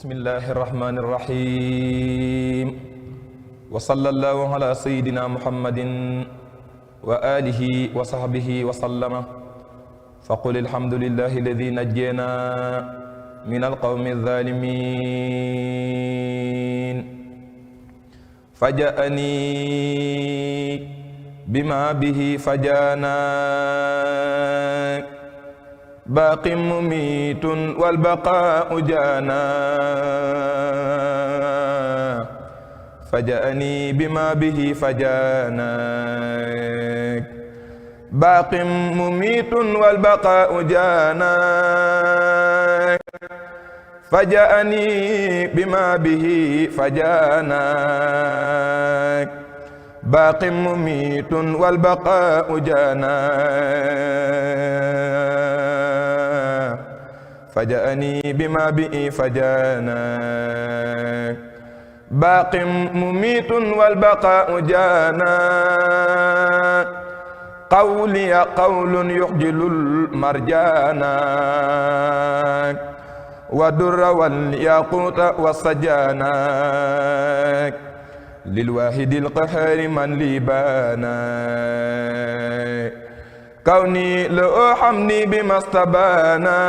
bismillahi irrahmani irrahim wa sallallahu ala sayidina muhammadin wa alihi wa sahbihi wa sallama fa qul alhamdulillahi alladi najjana min alqawmi alzalimin fajaani bima bihi fajana باق مميت والبقاء جانا فجأني بما به فجانا باق مميت والبقاء جانا فجأني بما به فجانا باق مميت والبقاء جانا فجأني بما به فجانا باق مميت والبقاء جانا قولي قول يخجل المرجانا والدر والياقوت والسجانا للواحد القهار من لي بانا كوني لو حمدي بما استبانا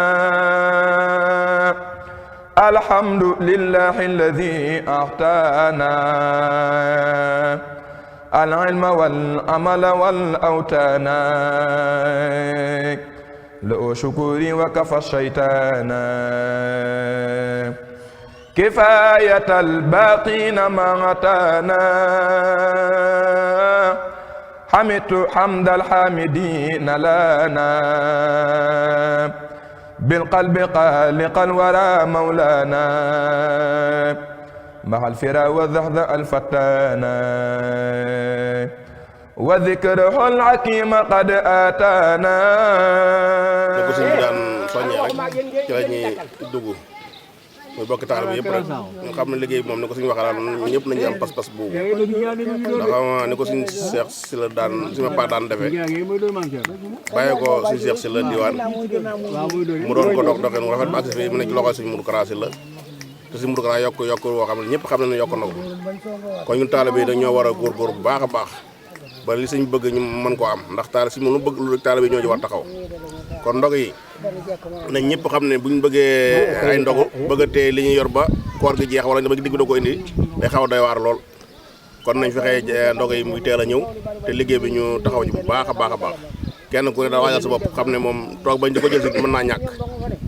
الحمد لله الذي أعطانا العلم والعمل والأوتانا لو شكري وكفى الشيطان كفاية الباقين ما عتانا حمدت حمد الحامدين لنا بالقلب قالقا ورا مولانا مع الفرا والذهذ الفتانا وذكره الحكيم قد آتانا muy bokk taal bi yëpp rek nga xam ne liggéey bi moom ni ko suñu waxalaan ñëpp nañu am pas-pas boobu ndax ni ko suñu Seex si la daan suñu paa daan defee bàyyi ko suñu Seex si la diwaan mu doon ko doxee mu rafet ba agsi fii mu nekk ci loxoy suñu Mudu Kara si la te suñu Mudu Kara yokk woo xam ne ñëpp xam nañu yokk na ko kon ñun taal bi dañoo war a góorgóor bu baax a baax ba li suñ bëgg ñu mën koo am ndax taal si lu bëgg lu taal bi ñoo ci war taxaw kon ndog yi nañ ñëpp xam ne buñ bëggee ay ndogu bëgg a téye li ñuy yor ba koor gi jeex wala ba digg bi da ko indi day xaw a doy waar lool kon nañ fexee ndog yi muy teel a ñëw te liggéey bi ñu taxaw ci bu baax a baax a baax kenn ku ne daa waajal sa bopp xam ne moom toog bañ di ko jël si mën naa ñàkk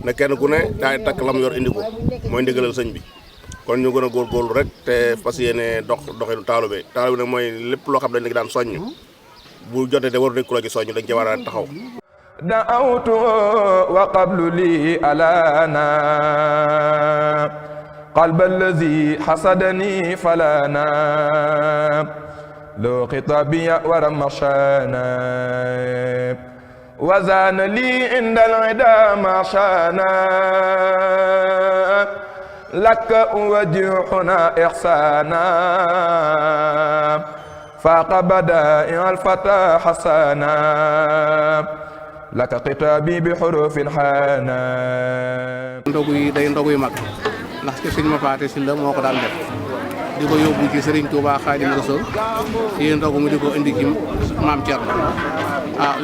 ne kenn ku ne daay takk lam yor indi ko mooy ndigalal sëñ bi kon ñu gën a góorgóorlu rek te fas yéene doxinu taalube nag mooy lépp loo xam ne dañ daan soññ bu jotee te waru nekk la ci soññ dañ ci war a taxaw دعوت وقبل لي ألانا قلب الذي حسدني فلانا لو خطابي ورمشانا وزان لي عند العدا ما شانا لك وجهنا إحسانا فاق بدائع الفتى حسانا laka xitaabi bi xurufin xaana ndogu yi day ndogu yu mag ndax ci sëñ ma faate si la moo ko daan def di ko yóbbu ci Serigne Touba Xaadimu Rasuul ci ndogu mu di ko indi ci maam Thierno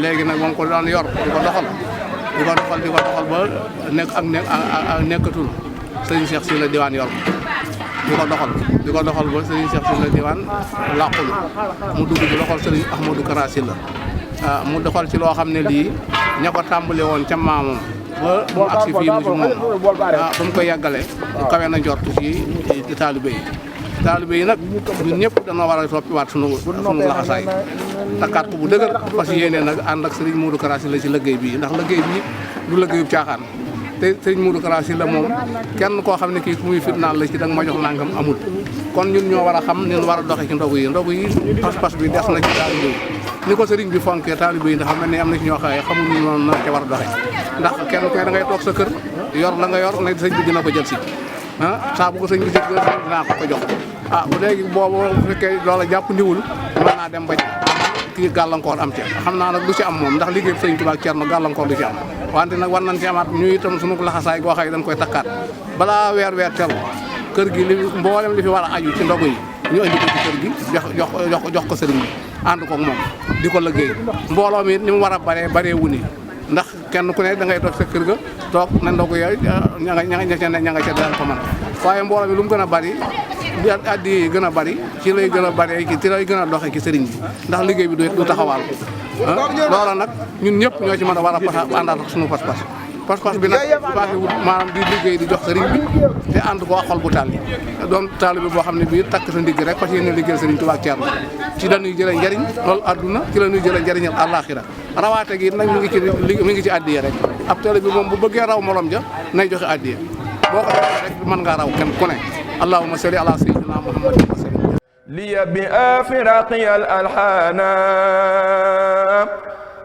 léegi nag moom ko daan yor di ko doxal ba nekkatul Serigne Cheikh si la diwaan yor di ko doxal ba Serigne Cheikh si la diwaan làqul mu dugg ci loxol Serigne Ahmadou Kara si la mu doxal ci loo xam ne lii ña ko tàmbale woon ca maamam ba mu agsi fii mu ci moom ba mu koy yàggale kawe na njort ci taalibe yi nag ñun ñëpp dana war a toppiwaat sunu laxasaay takkaat ko bu dëgër parce que yéene nag ànd ak Serigne Modou Kara Sylla ci liggéey bi ndax liggéey bi du liggéeyu caaxaan te Serigne Modou Kara Sylla moom kenn koo xam ne kii ku muy fitnaal la ci danga ma jox nangam amul kon ñun ñoo war a xam ni ñu war a doxee ci ndogu yi pas-pas bi des na ci taalibe yi ni ko sëriñ bi fonkee taalibe yi ndax xam ne am na ci ñoo xaye xamuñu noonu na ca war a doxe ndax kenn ku ne da ngay toog sa kër yor la nga yor ne sëñ bi dina ko jël si saa bu ko sëñ bi jël dinaa ko jox bu léegi boobu bu fekkee loola jàpp ndiwul mën naa dem ba kii gàllankoor am ci xam naa nag du ci am moom ndax liggéey sëñ Tuubaa ak Cerno gàllankoor du ci am wante nag war nañ ci amaat ñu itam sunu laxasaay goo xam ne dañ koy takkaat balaa weer teru kër gi li mboolem li fi war a aju ci ndogu yi ñu indi ko ci kër gi jox ko sëriñ bi ànd ko ak moom di ko liggéey mbooloo mi ni mu war a baree wu ni ndax kenn ku ne da ngay toog sa kër ga toog na ndogu yooyu ña nga ca daan ko mën waaye mbooloo mi lu mu gën a bari addi gën a bari ci lay gën a bari ci lay gën a doxee ci sëriñ bi ndax liggéey bi du taxawaal loola nag ñun ñëpp ñoo ci mën a war a àndaat ak sunu pas-pas bi nag baaxi wut maanaam di liggéey di jox sëriñ bi te ànd ko xol bu tàlli doon taalibe boo xam ne bii takk sa ndigg rek parce que yéen liggéeyal sëriñ Tuubaa ak Ceerno ci dañuy jëlee njariñ loolu adduna ci la ñuy jëlee njariñal àllaaxira rawaate gi nag mi ngi ci addiya rek ab taalibe bi moom bu bëggee raw morom ja nay joxe addiya boo ko defee rek mën ngaa raw kenn ku ne allahumma salli ala sayyidina muhammadin wa sallim لي بآفراقي الألحانا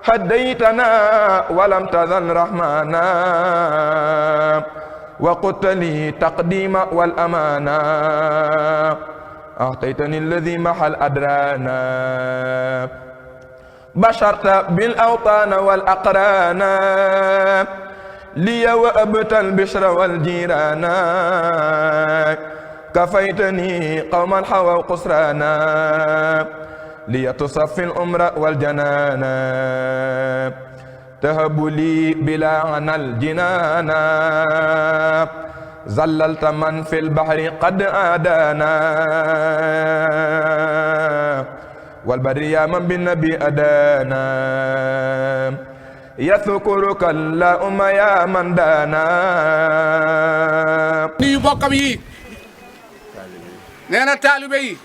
هديتنا ولم تزل رحمانا وقلت لي تقديم والأمانة أعطيتني الذي محل أدرانا بشرت بالأوطان والأقران لي وأبت البشر والجيران كفيتني قوما حووا قسرانا ليتصفي الأمر والجنانا تهب لي بلا عنا الجنانا زللت من في البحر قد آدانا والبر يا من بالنبي أدانا يذكرك اللهم يا من دانا nuyu bokkam yi nee na taalibe yi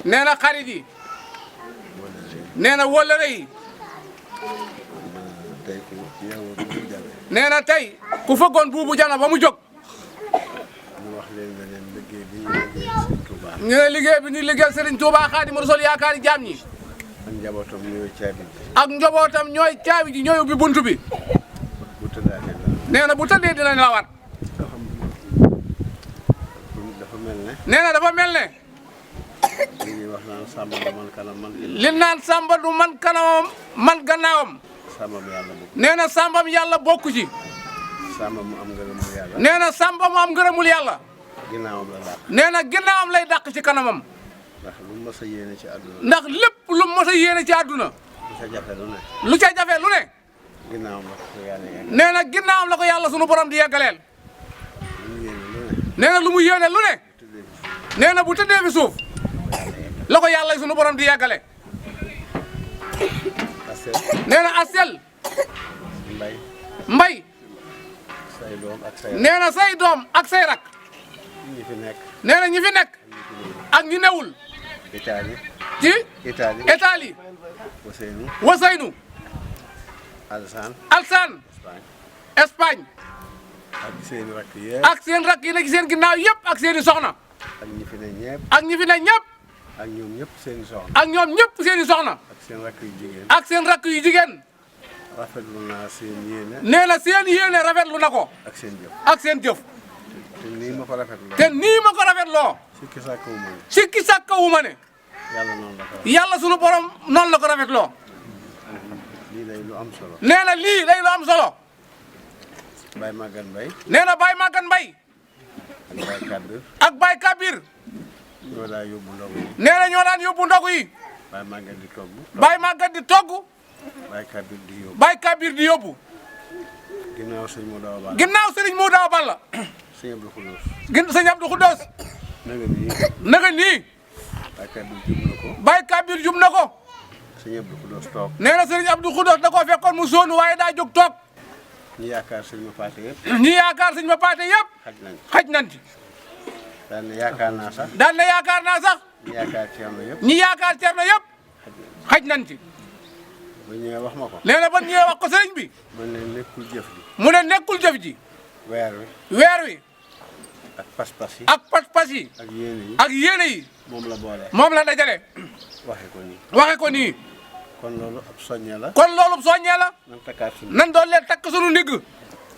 nee na xarit yi nee na wóllare yi nee na tey ku fëggoon buubu jana ba mu jóg ñu ne liggéey bi ni liggéeyal Serigne Touba Xaadimu Rasuul yaakaari jaam ñi ak njabootam ñooy caabi ji. ak njabootam ñooy caabi ji ñooy ubbi buntu bi bu tëddaatee la. nee na bu tëddee dina nelawaat dafa mel ne. nee na dafa mel ne li ñuy wax naan sàmba du man kanam man. li naan sàmba du man kanamam man gannaawam sàmba bu yàlla bokk. nee na sàmbam yàlla bokku ci sàmba mu am ngërëmul yàlla. nee na sàmba mu am ngërëmul yàlla ginnaawam la dàq. nee na ginnaawam lay dàq ci kanamam ndax lu mu mës a yéene ci àdduna. ndax lépp lu mos a yéene ci àdduna lu ca jafe lu ne. lu ca jafe lu ne ginnaawam la ko yàlla yegg. nee na ginnaawam la ko yàlla sunu borom di yeggaleel lu mu yéene lu ne. nee na lu mu yéene lu ne tëddee fi nee na bu tëddee fi suuf la ko yàlla sunu borom di yeggale parce que nee na asel mbay say doom ak say nee na say doom ak say rak ñi fi nekk. nee na ñi fi nekk ak ñi newul Italie. ci Italie. Italie Ousseynou. Wasaynu Alsaan. Alsaan Espagne ak seen rakk yëpp. ak seen rak yi ne ci seen ginnaaw yëpp ak seen i soxna ak ñi fi ne ñëpp. ak ñi fi ne ñëpp ak ñoom ñëpp seen i soxna. ak ñoom ñëpp seen i soxna ak seen rakk yu jigéen. ak seen rakk yu jigéen rafetlu naa seen yéene. nee na seen yéene rafetlu na ko ak seen jëf. ak seen jëf te nii ma ko rafetloo. te nii ma ko rafetloo sikki sàkkawu ma ne. sikki sàkkawu ma ne yàlla noonu la ko rafet. yàlla sunu borom noonu la ko rafetloo lii day lu am solo. nee na lii day lu am solo Baye Maguette Mbaye nee na Baye Maguette Mbaye ak Baye Kabir ak Baye Kabir ñoo daa yóbbu ndogu yi. nee na ñoo daan yóbbu ndogu yi Baye Maguette di togg. Baye Maguette di togg Baye Kabir di yóbbu. Baye Kabir di yóbbu ginnaaw sëñ Modou Awa Balla. ginnaaw Serigne Modou Awa Balla sëñ Abdou Khoudous. sëñ Abdou Khoudous na nga nii. naka nii Baye Kabir jub na ko. Baye Kabir jum na ko sëñ Abdou Khoudous toog. nee na Serigne Abdou Khoudous da koo fekkoon mu zone waaye daa jóg toog ñu yaakaar sëñ ma paate yëpp. ñi yaakaar sëñ ma paate yëpp xaj nañ. xaj nañ ci daal ne yaakaar naa sax. daan na yaakaar naa sax ñu yaakaar Thierno yëpp. ñi yaakaar Cerno yëpp xaj nañ ci ba ñëwee wax ma ko. nee na ba ñëwee wax ko sëriñ bi man ne nekkul jëf ji. mu ne nekkul jëf ji weer wi. weer wi ak pas-pas yi. ak pas-pas yi ak yéene yi. ak yéene yi moom la boole. moom la dajale waxe ko nii. waxe ko nii kon loolu ab soññe la. kon loolu soññee la nan takkaat suñu. nan doon leen takk sunu ndigg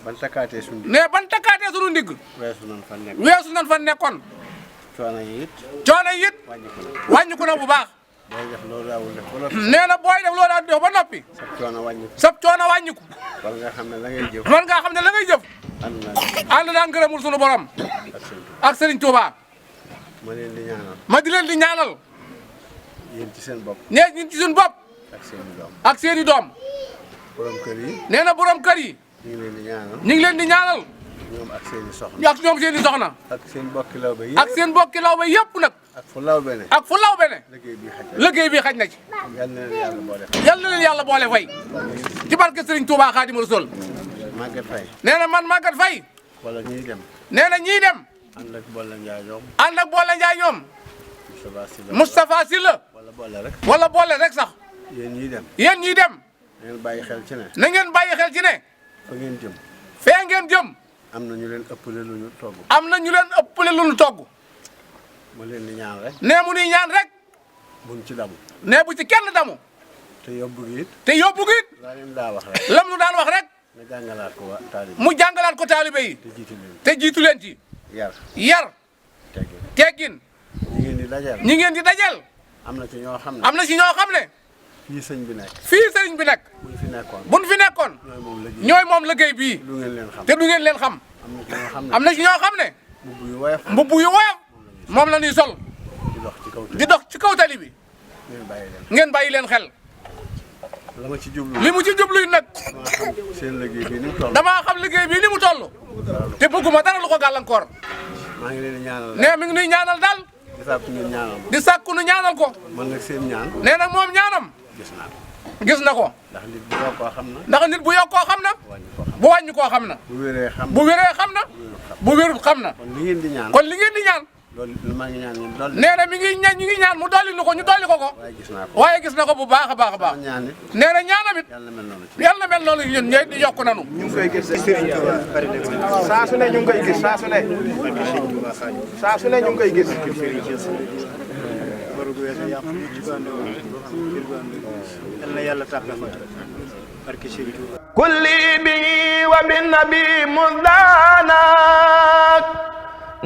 ban takkaatee suñu. ne ban takkaatee sunu ndigg weesu nan fa nekk. weesu nan fa nekkoon coono yi it. coono yi it wàññi ko na. wàññi ko na bu baax booy def loolu daawul def ba noppi. nee na booy def loolu daal def ba noppi. sab coono wàññi ko. sab coono wàññiku. wala nga xam ne la ngay jëf. man nga xam ne la ngay jëf. ànd naa ngërëmul sunu borom. ak Serigne Touba. ma leen di ñaanal. ma di leen di ñaanal. yéen ci seen bopp. nee ñun ci suñu bopp. ak seen i doom. ak seen i doom. borom kër yi. nee na borom kër yi. ñu ngi leen di ñaanal. ñu ngi leen di ñaanal. ñoom ak seen i soxna. ak ñoom seen i soxna. ak seen bokki lawbe yëpp. ak seen bokki lawbe yëpp nag. ak fu lawbe ne. ak fu lawbe ne. liggéey bi xaj na ci. liggéey bi xaj na ci. yal na leen yàlla boole fay. yal na leen yàlla boole fay. ci barke Serigne Touba Xaadimu Rasuul. Maguette Faye. nee na man Maguette Faye. wala ñuy dem. nee na ñii dem. ànd ak Bolle Ndiaye ñoom. ànd ak Bolle Ndiaye ñoom. Moustapha Sylla. Moustapha Sylla. wala Bolle rek. wala Bolle rek sax. yéen ñiy dem. yéen ñii dem. na ngeen bàyyi xel ci ne. na ngeen bàyyi xel ci ne. fa ngeen jëm. fee ngeen jëm. am na ñu leen ëppale lu ñu togg. am na ñu leen ëppale lu ñu togg. ma leen di ñaan rek. nee mu ni ñaan rek. buñ ci damu. nee bu ci kenn damu. te yóbbu gi it. te yóbbu gi it. laa leen daa wax rek. lam nu daan wax rek. nga jàngalaat ko waa taalibe. mu jàngalaat ko taalibe yi. te jiitu leen. te jiitu leen ci. yar. yar. teggin. teggin. ñi ngeen di dajal. ñi ngeen di dajel. am na ci ñoo xam ne. am na ci ñoo xam ne. fii sëñ bi nekk. fii sëriñ bi nekk. buñ fi nekkoon. buñ fi nekkoon. ñooy moom liggéey bii. lu ngeen leen xam. te du ngeen leen xam. am na ci ñoo xam ne. am na ci ñoo xam ne. mbubb yu woyof. mbubb yu woyof. moom la ñuy sol. di dox ci kaw di dox ci kaw tali bi. ngeen bàyyi leen. ngeen bàyyi leen xel. la ma ci jublu. li mu ci jubluy nag. maa xam seen liggéey bi ni mu toll. damaa xam liggéey bii ni mu toll. te bëgguma dara lu ko gàllankoor. maa ngi leen di ñaanal. nee mi ngi nuy ñaanal daal. di sàkku ngeen ñaanal ma. di sàkku nu ñaanal ko. man nag seen ñaan. nee nag moom ñaanam. gis naa ko. gis na ko. ndax nit bu yokkoo xam na. ndax nit bu yokkoo xam na. wàññi ko xam. bu wàññi koo xam na. bu wéree xam na. bu wéree xam na. bu wérul xam na. kon li ngeen di ñaan. kon li ngeen di ñaan. loolu maa ngi ñaan ñun dolli. nee na mi ngi ñaan ñu ngi ñaan mu dolli nu ko ñu dolli ko ko. waaye gis naa ko. waaye gis na ko bu baax a baax a baax. ñaan it. nee na ñaanam it. yàlla mel noonu ci. yàlla mel noonu ñun ñooy di yokk nanu. ñu ngi koy gis Serigne Touba saa su ne ñu ngi koy gis saa su ne saa su ne ñu ngi koy gis kulli bi wa bin nabi muzdanak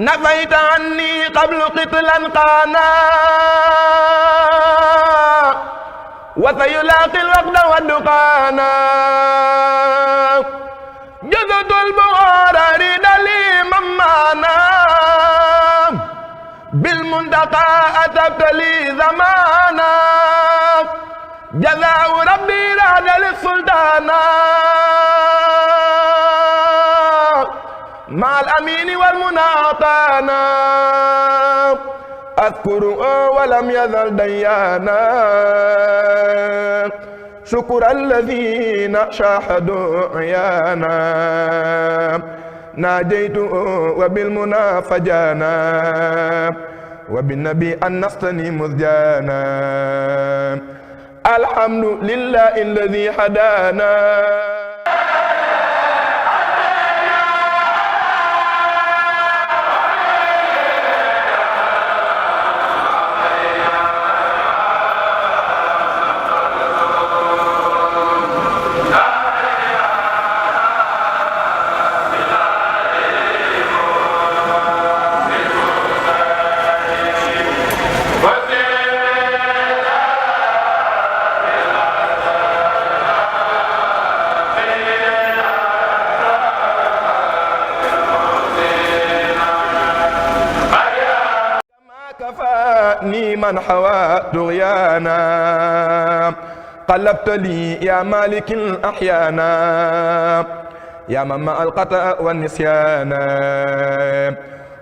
nafayta anni qablu qitlan qana wa sayulaqi alwaqta wadduqana jazatul bughara ridali mamana bil muntaqa atabtali zamana jazaa rabbi rada lis-sultana ma'al amini wal munatana أذكر ولم يزل ديانا شكر الذين شاهدوا عيانا ناجيت وبالمنى فجانا وبالنبي أنستني مزجانا الحمد لله الذي هدانا من حوى طغيانا قلبت لي يا مالك الأحيانا يا من مع القطأ والنسيان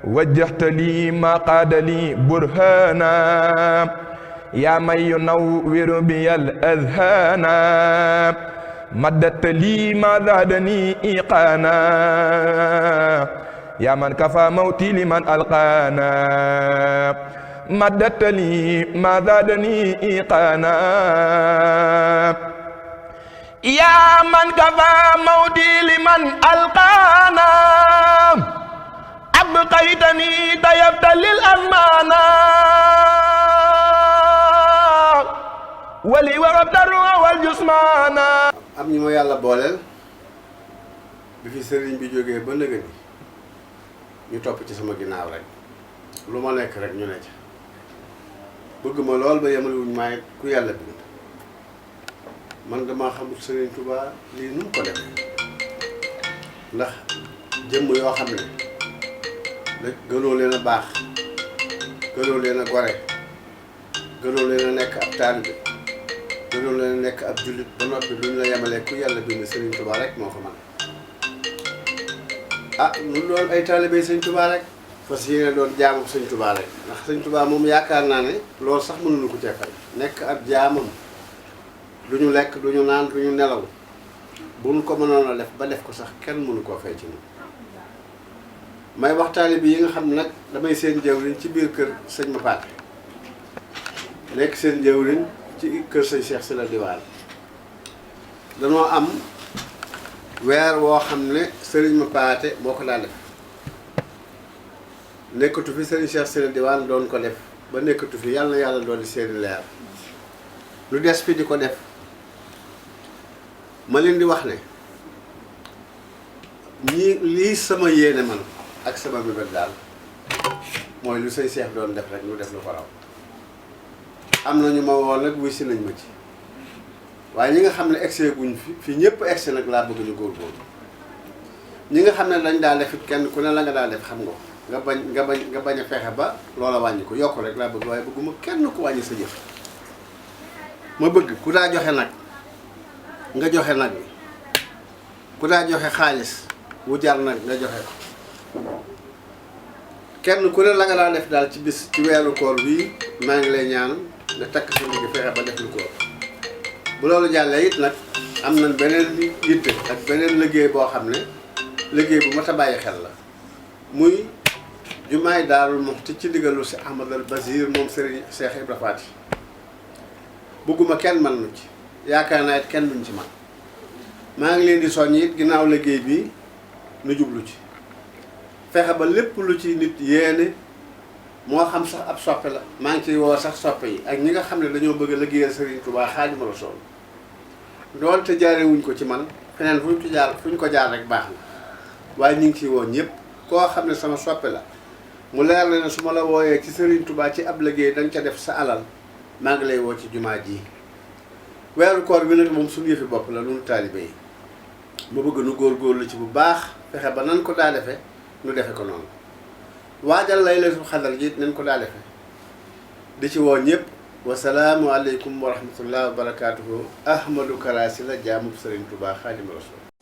وجهت لي ما قاد لي برهانا يا من ينور بي الأذهان مددت لي ما زادني إيقانا يا من كفى موتي لمن ألقانا مددت لي ما زادني إيقانا يا من كفى موتي لمن ألقانا أبقيتني طيبت للأمانة ولي وغبت الروح والجسمانا am ñu ma yàlla booleel bi fi sëriñ bi jógee ba nëgë ni ñu topp ci sama ginnaaw rek lu ma nekk rek ñu ne ca bëgg ma lool ba yemale wuñ maay ku yàlla bind man dama xamul Serigne Touba lii nu mu ko def ndax jëmm yoo xam ne da gënoo leen a baax gënoo leen a gore gënoo leen a nekk ab taalibe gënoo leen a nekk ab jullit ba noppi luñ la yemalee ku yàlla bind Serigne Touba rek moo ko mën ah nu doon ay taalibe Serigne Touba rek fas yéene doon jaamu Serigne Touba rek ndax Serigne Touba moom yaakaar naa ne loolu sax mënuñu ko cee fay nekk ab jaamam du ñu lekk du ñu naan du ñu nelaw bu ñu ko mënoon a def ba def ko sax kenn mënu koo fay ci ñun may wax taalibe yi nga xam ne nag damay seen jëwriñ ci biir kër sëñ ma Paate nekk seen jëwriñ ci kër sëñ Cheikh Sylla Diwaan danoo am weer woo xam ne sëriñ ma Paate moo ko daa def nekkatu fi sëriñ Cheikh Sylla Diwaan doon ko def ba nekkatu fi yàlla na yàlla doon di seeni leer lu des fi di ko def ma leen di wax ne ñii lii sama yéene man ak sama mébét daal mooy lu sëñ Cheikh doon def rek ñu def lu ko raw am na ñu ma woon nag wuy si nañ ma ci waaye ñi nga xam ne egsi guñ fi ñëpp egsi nag laa bëgg ñu góorgóorlu ñi nga xam ne dañ daa def it kenn ku ne la nga daa def xam nga nga bañ a fexe ba loola wàññi ko yokk rek laa bëgg waaye bëgguma kenn ku wàññi sa jëf ma bëgg ku daa joxe nag nga joxe nag bi ku daa joxe xaalis wu jar nag nga joxe ko kenn ku ne la nga daa def daal ci bis ci weeru koor bii maa ngi lay ñaan nga takk sa ndigg fexe ba def lu ko bu loolu jàllee it nag am nañ beneen yitte ak beneen liggéey boo xam ne liggéey bu mat a bàyyi xel la muy jumaay Daarul Muxti ci ndigalu si Ahmadal Basir moom Serigne Cheikh Ibra Faty bëgguma kenn man nu ci yaakaar naa it kenn duñ ci man maa ngi leen di soññ it ginnaaw liggéey bi nu jublu ci fexe ba lépp lu ci nit yéene moo xam sax ab soppe la maa ngi ciy woo sax soppe yi ak ñi nga xam ne dañoo bëgg a liggéeyal Serigne Touba Xaadimu Rasuul doonte jaare wuñ ko ci man feneen fu ñu ko jaar rek baax na waaye ñu ngi ciy woo ñëpp koo xam ne sama soppe la mu leer la ne su ma la wooyee ci Serigne Touba ci ab liggéey dañ ca def sa alal maa ngi lay woo ci jumaa ji weeru koor bi nag moom suñu yëfi bopp la ñun taalibe yi ma bëgg nu góorgóorlu ci bu baax fexe ba nan ko daa defe nu defe ko noonu waajal laylatul xadar ji nañ ko daa defe di ci woo ñëpp wasalaamu aleykum wa rahmatullah wa barakaatuhu Ahmadou Kara Sylla jaamu Serigne Touba Xaadimu Rasuul